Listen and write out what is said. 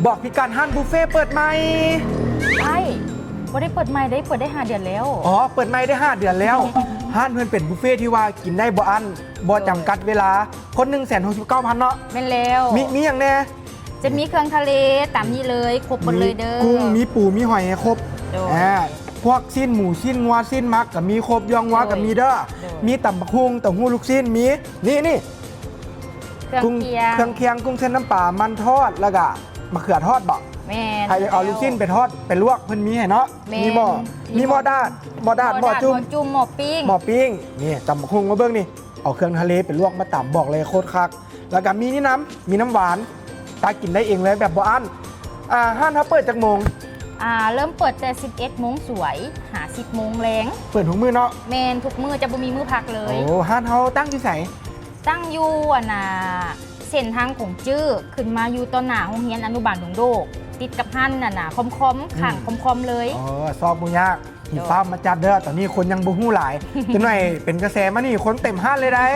ບອກພິກັດຮ້ານບຸບເຟເປີດໃໝ່. ອ້າຍ ບໍ່ໄດ້ເປີດໃໝ່ເດ້ ເປີດໄດ້ຫ້າເດືອນແລ້ວ. ອໍ ເປີດໃໝ່ໄດ້ຫ້າເດືອນແລ້ວ. ຮ້ານເພິ່ນເປັນບຸບເຟທີ່ວ່າກິນໄດ້ບໍ່ອັ້ນ ບໍ່ຈຳກັດເວລາ ຄົນໜຶ່ງແສນຫົກສິບເກົ້າພັນເນາະ. ແມ່ນແລ້ວ. ມີ ມີຫຍັງແດ່? ຈະມີເຄື່ອງທະເລຕາມນີ້ເລີຍ ຄົບໝົດເລີຍເດີ. ມີກຸ້ງ ມີປູ ມີຫອຍໃຫ້ຄົບ. ໂດຍ. ອ່າ ພວກຊີ້ນໝູ ຊີ້ນງົວ ຊີ້ນໝັກກໍມີຄົບ ຢອງງົວກໍມີເດີ. ໂດຍ. ມີຕຳບັກຫຸ່ງ ເຕົ້າຫູ້ ລູກຊີ້ນ ມີ ນີ້ ນີ້ ເຄື່ອງ ກຸ້ງ ຄຽງ ເຄື່ອງຄຽງ ກຸ້ງເສັ້ນນ້ຳປາ ມັນທອດ ແລ້ວກະມະເຂືອທອດບໍ? ແມ່ນ. ໃຫ້ເອົາລູກຊີ້ນໄປທອດ ໄປລວກ ເພິ່ນມີໃຫ້ເນາະ. ແມ່ນ. ມີໝໍ້ ມີໝໍ້ ມີໝໍ້ດາດ ໝໍ້ດາດ ມີໝໍ້ ໝໍ້ຈຸ້ມ ຈຸ້ມ ໝໍ້ປີ້ງ. ໝໍ້ປີ້ງ ນີ້ ຕຳບັກຫຸ່ງ ມາເບິ່ງນີ້ ເອົາເຄື່ອງທະເລໄປລວກມາຕຳ ບອກເລີຍໂຄດຄັກ. ແລ້ວກະມີນີ້ນຳ ມີນ້ຳຫວານ ຕັກກິນໄດ້ເອງເລີຍແບບບໍ່ອັ້ນ. ອ່າ ຮ້ານເຮົາເປີດຈັກໂມງ? ອ່າ ເລີ່ມເປີດແຕ່ສິບເອັດໂມງສວຍ ຫາສິບໂມງແລງ. ເປີດທຸກມື້ເນາະ? ແມ່ນ ທຸກມື້ ຈະບໍ່ມີມື້ພັກເລີຍ. ໂອ້ ຮ້ານເຮົາຕັ້ງຢູ່ໃສ? ຕັ້ງຢູ່ ອັນນ່າ ເສັ້ນທາງຂົງຈື້ ຂຶ້ນມາຢູ່ຕໍ່ໜ້າໂຮງຮຽນອະນຸບານດົງໂດກ ຕິດກັບຮ້ານ ອັນນ່າ ຄອມຄອມ ອືມ ຂ້າງຄອມຄອມເລີຍ. ເອີ ຊອກບໍ່ຍາກ ໂດຍ. ຟ້າວມາຈັດເດີ ຕອນນີ້ຄົນຍັງບໍ່ຮູ້ຫຼາຍ ຈັກໜ່ອຍເປັນກະແສມານີ້ ຄົນເຕັມຮ້ານເລີຍໄດ໋.